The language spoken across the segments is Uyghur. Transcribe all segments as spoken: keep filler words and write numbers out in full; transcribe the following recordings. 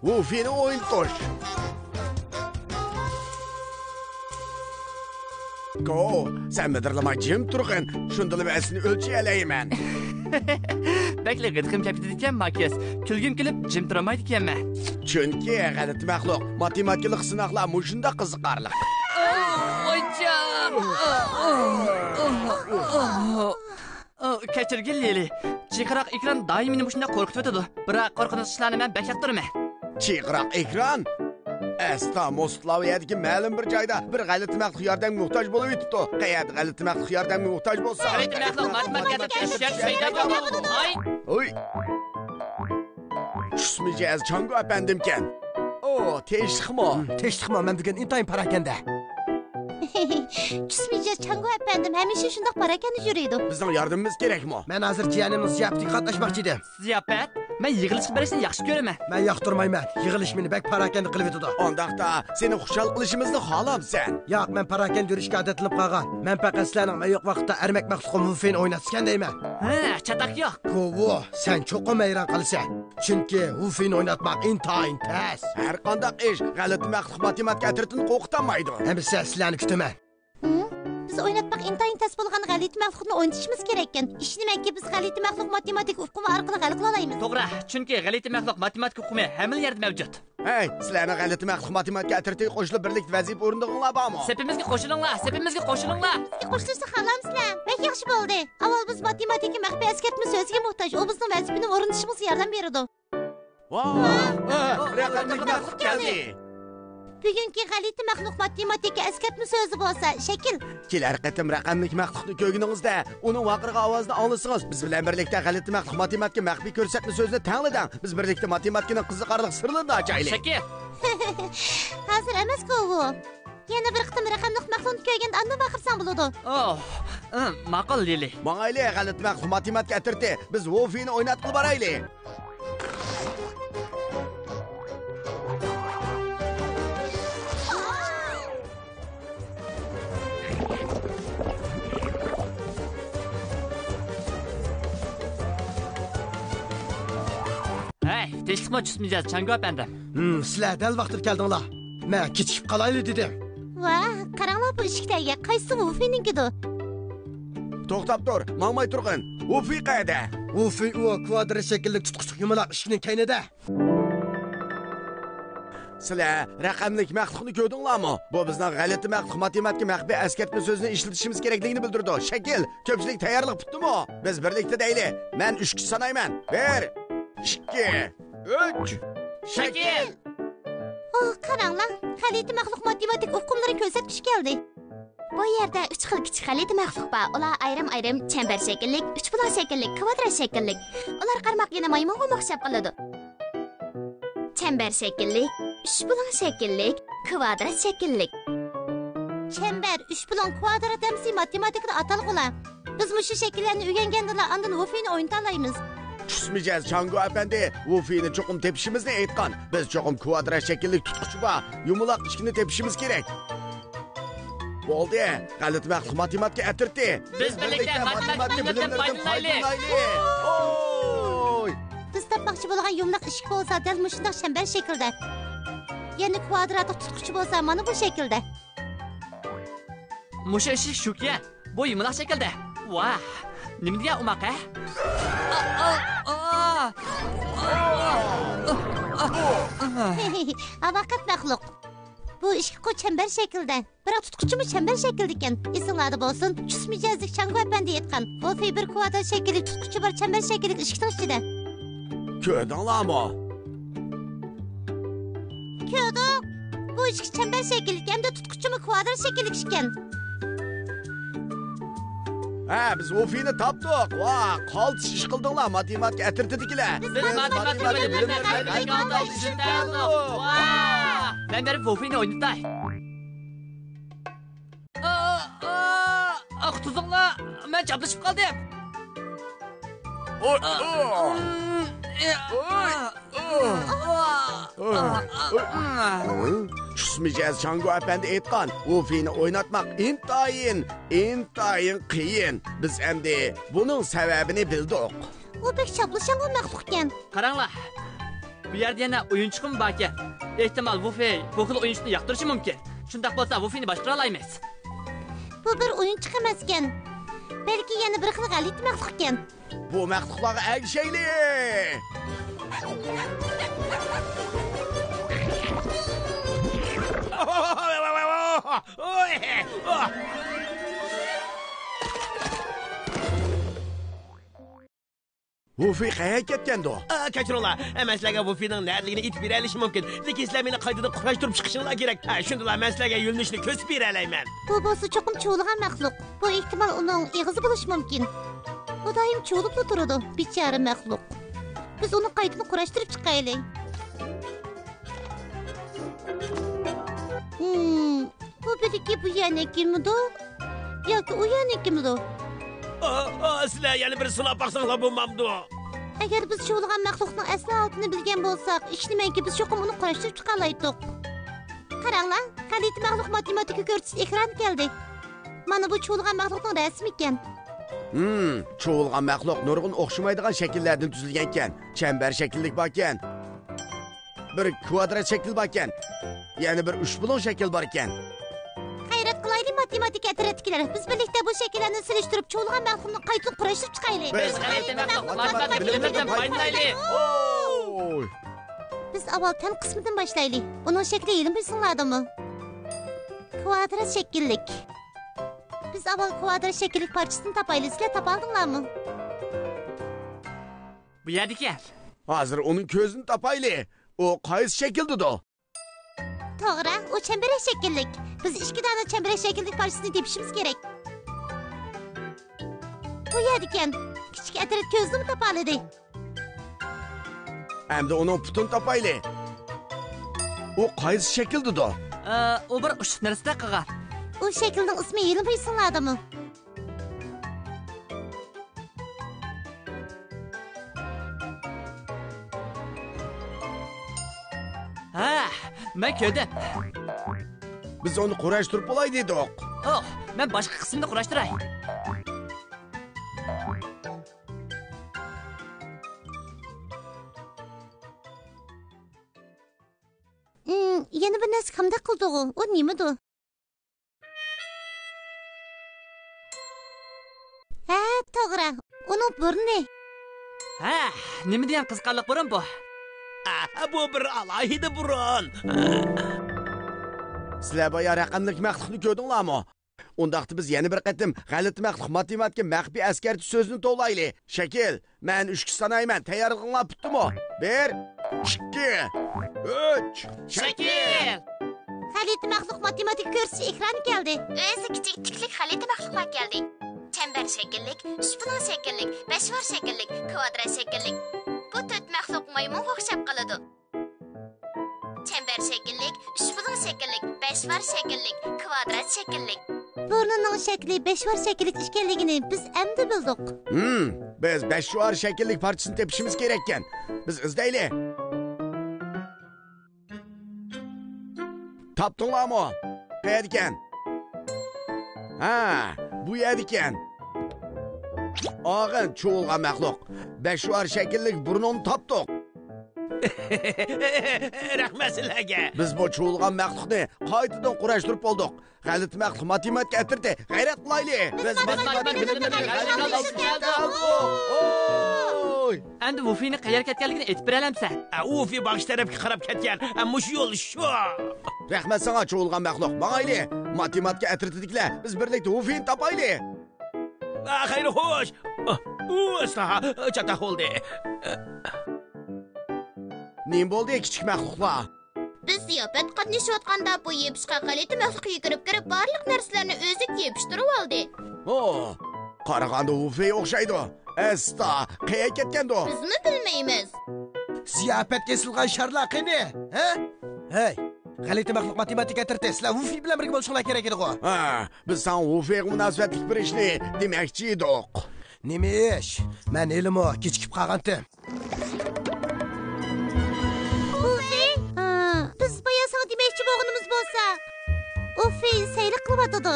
ۋۇفىنى ئوينىتىش. گو، سەن مىدىرلىماي جىم تۇرغىن، شۇندىلا مەن سېنى ئۆلچىيەلەيمەن. بەكلا غىدىقىم كەپ كېتىدىكەن، ماكىس. كۈلگۈم كېلىپ، جىم تۇرالمايدىكەنمەن. چۈنكى غەلىتە مەخلۇق، ماتېماتىكىلىق سىناقلار مۇشۇنداق قىزىقارلىق. ۋايجان! ئو، كەچۈرگىن، لىلى. چىرقىراق ئېكران دائىم مېنى مۇشۇنداق قورقۇتۇۋېتىدۇ. بىراق، قورقۇنچلۇق ئىشلارنى مەن بەك ياقتۇرىمەن. چىرقىراق ئېكران؟ ئەستا موسكۋا يەردىكى مەلۇم بىر جايدا بىر غەلىتە مەخلۇق ياردەمگە موھتاج بولۇۋېتىپتۇ. قەيەردە غەلىتە مەخلۇق ياردەمگە موھتاج بولسا، غەلىتە مەخلۇق ماتېماتىكا تەكشۈرۈش پەيدا بولىدۇ. ھوي! چۈش مىجەز چانگو ئەپەندىمكەن. ئو، تىنچلىقمۇ؟ تىنچلىقمۇ، مەن بۈگۈن ئىنتايىن پاراكەندە. چۈش مىجەز چانگو ئەپەندىم ھەمىشە شۇنداق پاراكەندە يۈرىدۇ. بىزنىڭ ياردىمىمىز كېرەكمۇ؟ مەن ھازىر جىيەنىمنىڭ زىياپىتىگە قاتناشماقچى ئىدىم. زىياپەت؟ مەن يىغىلىشقا بېرىشنى ياخشى كۆرىمەن. مەن ياقتۇرمايمەن. يىغىلىش مېنى بەك پاراكەندە قىلىۋېتىدۇ. ئانداقتا، سېنى خۇشال قىلىشىمىزنى خالامسەن؟ ياق، مەن پاراكەندە يۈرۈشكە ئادەتلىنىپ قالغان. مەن پەقەت سىلەرنىڭ مەن يوق ۋاقىتتا ئەرمەك مەخلۇقۇم ۋۇفىنى ئويناتسىكەن دەيمەن. ھە، چاتاق يوق. گوۋۇ، سەن چوقۇم ھەيران قالىسەن. چۈنكى ۋۇفىنى ئويناتماق ئىنتايىن تەس. ھەر قانداق ئىش غەلىتە مەخلۇق ماتېماتىكا ئەترىتىنى قورقۇتالمايدۇ. ئەمىسە سىلەرنى كۈتىمەن. ھىم؟ بىز ئويناتماق ئىنتايىن تەس بولغان غەلىتە مەخلۇقنى ئوينىتىشىمىز كېرەككەن. ئىشىنىمەنكى، بىز غەلىتە مەخلۇق ماتېماتىكا ئۇقۇمى ئارقىلىق ھەل قىلالايمىز. توغرا، چۈنكى غەلىتە مەخلۇق ماتېماتىكا ئۇقۇمى ھەممىلا يەردە مەۋجۇت. ھەي، سىلەرنىڭ غەلىتە مەخلۇق ماتېماتىكا ئەترىتىگە قوشۇلۇپ بىرلىكتە ۋەزىپە ئورۇندىغىنىڭلار بارمۇ؟ سېپىمىزگە قوشۇلۇڭلار، سېپىمىزگە قوشۇلۇڭلار. بىزگە قوشۇلۇشنى خالامسىلەر؟ بەك ياخشى بولدى. ئاۋۋال بىز ماتېماتىكا مەخپىي ئەسكەرتمە سۆزىگە موھتاج، ئۇ بىزنىڭ ۋەزىپىنى ئورۇندىشىمىزغا ياردەم بېرىدۇ. ۋاھ! ھە، رەقەملىك مەخلۇق كەلدى. بۈگۈنكى غەلىتە مەخلۇق ماتېماتىكا ئەسكەرتمە سۆزى بولسا شەكىل. كېلەر قېتىم رەقەملىك مەخلۇقنى كۆرگىنىڭىزدە، ئۇنىڭ ۋارقىرىغان ئاۋازىنى ئاڭلىسىڭىز، بىز بىلەن بىرلىكتە غەلىتە مەخلۇق ماتېماتىكا مەخپىي كۆرسەتمە سۆزىنى تەڭلىدىڭ. بىز بىرلىكتە ماتېماتىكىنىڭ قىزىقارلىق سىرلىرىنى ئاچايلى. شەكىل. ھازىر ئەمەسكۇ ئۇ. يەنە بىر قېتىم رەقەملىك مەخلۇقنى كۆرگەندە ئاندىن ۋارقىرىساڭ بولىدۇ. ئوھ، ئىم، ماقۇل، لىلى. ماڭايلى، غەلىتە مەخلۇق ماتېماتىكا ئەترىتى. بىز ۋۇفىنى ئويناتقىلى بارايلى. ھەي، تىنچلىقمۇ چۈش مىجەز، چانگو ئەپەندىم؟ ھىم، سىلەر دەل ۋاقتىدا كەلدىڭلار. مەن كېچىكىپ قالايلى دېدىم. ۋاھ، قاراڭلار بۇ ئىشىكتە، قايسىسى ۋۇفىنىڭكىدۇ؟ توختاپ تۇر، ماڭماي تۇرغىن. ۋۇفى قەيەردە؟ ۋۇفى ئۇ كۋادرات شەكىللىك تۇتقۇچلۇق يۇمىلاق ئىشىكنىڭ كەينىدە. سىلەر رەقەملىك مەخلۇقنى كۆردۈڭلارمۇ؟ بۇ بىزنىڭ غەلىتە مەخلۇق ماتېماتىكا مەخپىي ئەسكەرتمە سۆزىنى ئىشلىتىشىمىز كېرەكلىكىنى بىلدۈرىدۇ. شەكىل، كۆپچىلىك تەييارلىق پۈتتىمۇ؟ بىز بىرلىكتە دەيلى. مەن ئۈچكە سانايمەن. بىر، ئىككى، ئۈچ. شەكىل! ئوھ، قاراڭلار، غەلىتە مەخلۇق ماتېماتىكا ئۇقۇملىرى كۆرسەتكۈچى كەلدى. بۇ يەردە ئۈچ خىل كىچىك غەلىتە مەخلۇق بار. ئۇلار ئايرىم-ئايرىم چەمبەر شەكىللىك، ئۈچ بۇلاڭ شەكىللىك، كۋادرات شەكىللىك. ئۇلار قارىماققا يەنە مايمۇنغىمۇ ئوخشاپ قالىدۇ. چەمبەر شەكىللىك، ئۈچ بۇلاڭ شەكىللىك، كۋادرات شەكىللىك. چەمبەر، ئۈچ بۇلاڭ، كۋادرات ھەممىسى ماتېماتىكىدا ئاتالغۇلار. بىز مۇشۇ شەكىللەرنى ئۆگەنگەندىلا ئاندىن ۋۇفىنى ئوينىتالايمىز. چۈش مىجەز چانگو ئەپەندى ۋۇفىنى چوقۇم تېپىشىمىزنى ئېيتقان. بىز چوقۇم كۋادرات شەكىللىك تۇتقۇچى بار يۇمىلاق ئىشىكنى تېپىشىمىز كېرەك. بولدى، غەلىتە مەخلۇق ماتېماتىكا ئەترىتى. بىز بىرلىكتە ماتېماتىكا بىلىملىرىدىن پايدىلىنايلى. ھوي! بىز تاپماقچى بولغان يۇمىلاق ئىشىك بولسا دەل مۇشۇنداق چەمبەر شەكىلدە. يەنە كۋادراتلىق تۇتقۇچى بولسا مانا بۇ شەكىلدە. مۇشۇ ئىشىك شۇكەن. بۇ يۇمىلاق شەكىلدە. ۋاھ، نېمە دېگەن ئوماق، ھە؟ ھاۋاقەت مەخلۇق. بۇ ئىشىكقۇ چەمبەر شەكىلدە. بىراق تۇتقۇچىمۇ چەمبەر شەكىلدىكەن. ئېسىڭلاردا بولسۇن، چۈس مىجەزلىك چانگو ئەپەندى ئېيتقان، ۋۇفى بىر كۋادرات شەكىللىك تۇتقۇچى بار چەمبەر شەكىللىك ئىشىكنىڭ ئىچىدە. كۆردۈڭلارمۇ؟ كۆردۇق. بۇ ئىشىك چەمبەر شەكىللىك ھەمدە تۇتقۇچىمۇ كۋادرات شەكىللىك ئىكەن. ھە، بىز ۋۇفىنى تاپتۇق. ۋاھ، قالتىس ئىش قىلدىڭلار، ماتېماتىكا ئەترىتىدىكىلەر. بىز ماتېماتىكا بىلىملىرىنى بىلىملىرىنى بىلىملىرىنى بىلىملىرىنى ئىشلىتەلىدۇق. ۋاھ! مەن بېرىپ ۋۇفىنى ئوينىتاي. ئا، ئا، ئا، قۇتۇزۇڭلار، مەن چاپلىشىپ قالدىم. ئوي، ئا، ئا. ئىم، ئە، ئوي. ئا، ئا، ئا، ئا. چۈس مىجەز چانگو ئەپەندى ئېيتقان، ۋۇفىنى ئويناتماق ئىنتايىن، ئىنتايىن قىيىن. بىز ئەمدى بۇنىڭ سەۋەبىنى بىلدۇق. ئۇ بەك چاپلىشاڭغۇ مەخلۇقكەن. قاراڭلار، بۇ يەردە يەنە ئويۇنچۇقىمۇ باركەن. ئېھتىمال، ۋۇفېي بۇ خىل ئويۇنچۇقنى ياقتۇرۇشى مۇمكىن. شۇنداق بولسا، ۋۇفېينى باشقۇرالايمىز. بۇ بىر ئويۇنچۇق ئەمەسكەن. بەلكى يەنە بىر خىل غەلىتە مەخلۇقكەن. بۇ مەخلۇقلارغا ئەگىشەيلى! ۋۇفېي قەيەرگە كەتكەندۇ؟ ئا، كەچۈرۈڭلار، مەن سىلەرگە ۋۇفېينىڭ نەدىلىكىنى ئېيتىپ بېرەلىشىم مۇمكىن، لېكىن سىلەر مېنى قايتىدىن قۇراشتۇرۇپ چىقىشىڭلار كېرەك. ھە، شۇندىلا مەن سىلەرگە يۆنىلىشنى كۆرسىتىپ بېرەلەيمەن. بۇ بولسا چوقۇم چۇۋۇلغان مەخلۇق. بۇ، ئېھتىمال، ئۇنىڭ ئېغىزى بولۇشى مۇمكىن. ئۇ دائىم چۇۋۇلۇپلا تۇرىدۇ، بىچارە مەخلۇق. بىز ئۇنى قايتىدىن قۇراشتۇرۇپ چىقايلى. ھىم، بۇ بىلىكى بۇ يەرنىڭكىمىدۇ؟ ياكى ئۇ يەرنىڭكىمىدۇ؟ ئا، ئا، سىلەر يەنە بىر سىناپ باقساڭلار بولمامدۇ؟ ئەگەر بىز چۇۋۇلغان مەخلۇقنىڭ ئەسلى ھالىتىنى بىلگەن بولساق، ئىشىنىمەنكى، بىز چوقۇم ئۇنى قۇراشتۇرۇپ چىقالايتتۇق. قاراڭلار، غەلىتە مەخلۇق ماتېماتىكا كۆرسىتىش ئېكرانى كەلدى. مانا بۇ چۇۋۇلغان مەخلۇقنىڭ رەسىمى ئىكەن. ھىم، چۇۋۇلغان مەخلۇق نۇرغۇن ئوخشىمايدىغان شەكىللەردىن تۈزۈلگەنكەن. چەمبەر شەكىللىك باركەن. بىر كۋادرات شەكلى باركەن. يەنە بىر ئۈچ بۇلۇڭ شەكىل باركەن. غەيرەت قىلايلى، ماتېماتىكا ئەترىتىدىكىلەر. بىز بىرلىكتە بۇ شەكىللەرنى سېلىشتۇرۇپ، چۇۋۇلغان مەخلۇقنى قايتىدىن قۇراشتۇرۇپ چىقايلى. بىز غەلىتە مەخلۇق ماتېماتىكا بىلىملىرىدىن پايدىلىنايلى. ئوي! بىز ئاۋۋال تەن قىسمىدىن باشلايلى. ئۇنىڭ شەكلى ھېلىمۇ ئېسىڭلاردىمۇ؟ كۋادرات شەكىللىك. بىز ئاۋۋال كۋادرات شەكىللىك پارچىسىنى تاپايلى. سىلەر تاپالدىڭلارمۇ؟ بۇ يەردىكەن. ھازىر ئۇنىڭ كۆزىنى تاپايلى. ئۇ قايسى شەكىلدىدۇ؟ توغرا، ئۇ چەمبىرەك شەكىللىك. بىز ئىككى دانە چەمبىرەك شەكىللىك پارچىسىنى تېپىشىمىز كېرەك. بۇ يەردىكەن. كىچىك ئەترەت كۆزىنىمۇ تاپالىدى. ئەمدى ئۇنىڭ پۇتىنى تاپايلى. ئۇ قايسى شەكىلدىدۇ؟ ئە، ئۇ بىر ئۇچلۇق نەرسىدەك قىلغان. ئۇ شەكىلنىڭ ئىسمى ھېلىمۇ ئېسىڭلاردىمۇ؟ ھە، مەن كۆردۈم. بىز ئۇنى قۇراشتۇرۇپ بولاي دېدۇق. ئوھ، مەن باشقا قىسمىنى قۇراشتۇراي. ھىم، يەنە بىر نەرسە كامدەك قىلدىغۇ؟ ئۇ نېمىدۇ؟ ھە، توغرا. ئۇنىڭ بۇرنى. ھە، نېمە دېگەن قىزىقارلىق بۇرۇن بۇ؟ ئاھ، بۇ بىر ئالاھىدە بۇرۇن. سىلەر بايا رەقەملىك مەخلۇقنى كۆردۈڭلارمۇ؟ ئۇنداقتا بىز يەنە بىر قېتىم غەلىتە مەخلۇق ماتېماتىكا مەخپىي ئەسكەرتىش سۆزىنى توۋلايلى. شەكىل، مەن ئۈچكە سانايمەن. تەييارلىقىڭلار پۈتتىمۇ؟ بىر، ئىككى، ئۈچ. شەكىل! غەلىتە مەخلۇق ماتېماتىكا كۆرسىتىش ئېكرانى كەلدى. ئۆزى كىچىك تىكلىك غەلىتە مەخلۇقلار كەلدى. چەمبەر شەكىللىك، ئۈچ بۇلۇڭ شەكىللىك، بەشۋار شەكىللىك، كۋادرات شەكىللىك. بۇ تۆت مەخلۇق مايمۇنغا ئوخشاپ قالىدۇ. چەمبەر شەكىللىك، ئۈچ بۇلۇڭ شەكىللىك، بەشۋار شەكىللىك، كۋادرات شەكىللىك. بۇرنىنىڭ شەكلى بەشۋار شەكىللىك ئىكەنلىكىنى بىز ئەمدى بىلدۇق. ھىم، بىز بەشۋار شەكىللىك پارچىسىنى تېپىشىمىز كېرەككەن. بىز ئىزدەيلى. تاپتىڭلارمۇ؟ قەيەردىكەن؟ ھە، بۇ يەردىكەن. ئاغىن، چۇۋۇلغان مەخلۇق. بەشۋار شەكىللىك بۇرنۇڭنى تاپتۇق. رەھمەت سىلەرگە. بىز بۇ چۇۋۇلغان مەخلۇقنى قايتىدىن قۇراشتۇرۇپ بولدۇق. غەلىتە مەخلۇق ماتېماتىكا ئەترىتى، غەيرەت قىلايلى. بىز ماتېماتىكا بىلىملىرىنى غەلىتە مەخلۇق ئۈچۈن كەلدۇق. ئوي! ئەمدى ۋۇفىينىڭ قەيەرگە كەتكەنلىكىنى ئېيتىپ بېرەلەمسەن؟ ئە، ۋۇفىي باغچە تەرەپكە قاراپ كەتكەن. ئە، مۇشۇ يول شۇ. رەھمەت ساڭا، چۇۋۇلغان مەخلۇق. ماڭايلى. ماتېماتىكا ئەترىتىدىكىلەر، بىز بىرلىكتە ۋۇفىينى تاپايلى. ئا، خەير خوش. ئۇ، ئۇ، ئەستا، چاتاق بولدى. نېمە بولدى، كىچىك مەخلۇقلار؟ بىز زىياپەت قاتنىشىۋاتقاندا بۇ يېپىشقاق غەلىتە مەخلۇق يۈگۈرۈپ كىرىپ بارلىق نەرسىلەرنى ئۆزىگە يېپىشتۇرۇۋالدى. ھو، قارىغاندا ۋۇفېي ئوخشايدۇ. ئەستا، قەيەرگە كەتكەندۇ؟ بىزمۇ بىلمەيمىز. زىياپەتكە ئېسىلغان شارلار قېنى؟ ھە؟ ھەي، غەلىتە مەخلۇق ماتېماتىكا ئەترىتى، سىلەر ۋۇفېي بىلەن بىرگە بولۇشۇڭلار كېرەك ئىدىغۇ. ھە، بىز ساڭا ۋۇفېيغا مۇناسىۋەتلىك بىر ئىشنى دېمەكچى ئىدۇق. نېمە ئىش؟ مەن ھېلىمۇ كېچىكىپ قالغانتىم. ۋۇفېي؟ ھا، بىز بايا ساڭا دېمەكچى بولغىنىمىز بولسا، ۋۇفېي سەيلە قىلىۋاتىدۇ.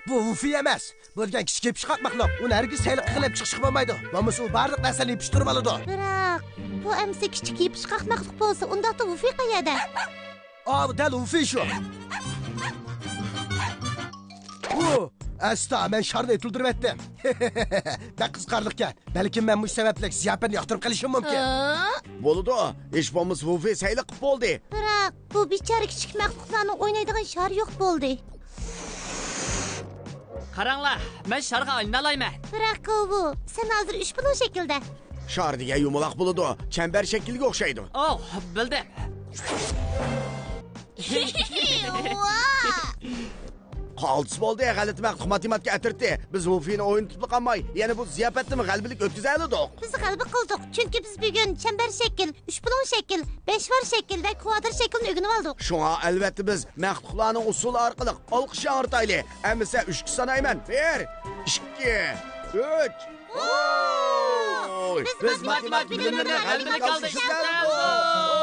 بۇ ۋۇفى ئەمەس. بۇ دېگەن كىچىك يېپىشقاق مەخلۇق. ئۇنى ھەرگىز سەيلە قىلىپ چىقىشقا بولمايدۇ. بولمىسا ئۇ بارلىق نەرسىنى يېپىشتۇرۇپ ئالىدۇ. بىراق، بۇ ئەمىسە كىچىك يېپىشقاق مەخلۇق بولسا، ئۇنداقتا ۋۇفى قەيەردە؟ ئاۋۇ دەل ۋۇفى شۇ. ئۇ، ئەستا، مەن شارنى ئېتىلدۈرۈۋەتتىم. بەك قىزىقارلىقكەن. بەلكىم مەن مۇشۇ سەۋەبلىك زىياپەتنى ياقتۇرۇپ قېلىشىم مۇمكىن. ھە؟ بولىدۇ. ھېچ بولمىسا ۋۇفى سەيلە قىلىپ بولدى. بىراق، بۇ بىچارە كىچىك مەخلۇقلارنىڭ ئوينايدىغان شارى يوق بولدى. قاراڭلار، مەن شارغا ئايلىنالايمەن. بىراق، كوۋۇ، سەن ھازىر ئۈچ بۇلۇڭ شەكلىدە. شار دېگەن يۇمىلاق بولىدۇ، چەمبەر شەكىلگە ئوخشايدۇ. ئوھ، بىلدىم. ۋا! قالتىس بولدى، غەلىتە مەخلۇق ماتېماتىكا ئەترىتى. بىز ۋۇفىنى ئوينىتىپلا قالماي، يەنە بۇ زىياپەتنىمۇ غەلىبىلىك ئۆتكۈزەلىدۇق. بىز غەلىبە قىلدۇق، چۈنكى بىز بۈگۈن چەمبەر شەكىل، ئۈچ بۇلۇڭ شەكىل، بەش ۋار شەكىل ۋە كۋادرات شەكىلنى ئۆگىنىۋالدۇق. شۇڭا، ئەلۋەتتە، بىز مەخلۇقلارنىڭ ئۇسسۇلى ئارقىلىق ئالقىش ياڭرىتايلى. ئەمىسە ئۈچكە سانايمەن. بىر، ئىككى، ئۈچ. ۋوي! بىز ماتېماتىكا بىلىملىرىنى غەلىبىلىك ئالدۇق.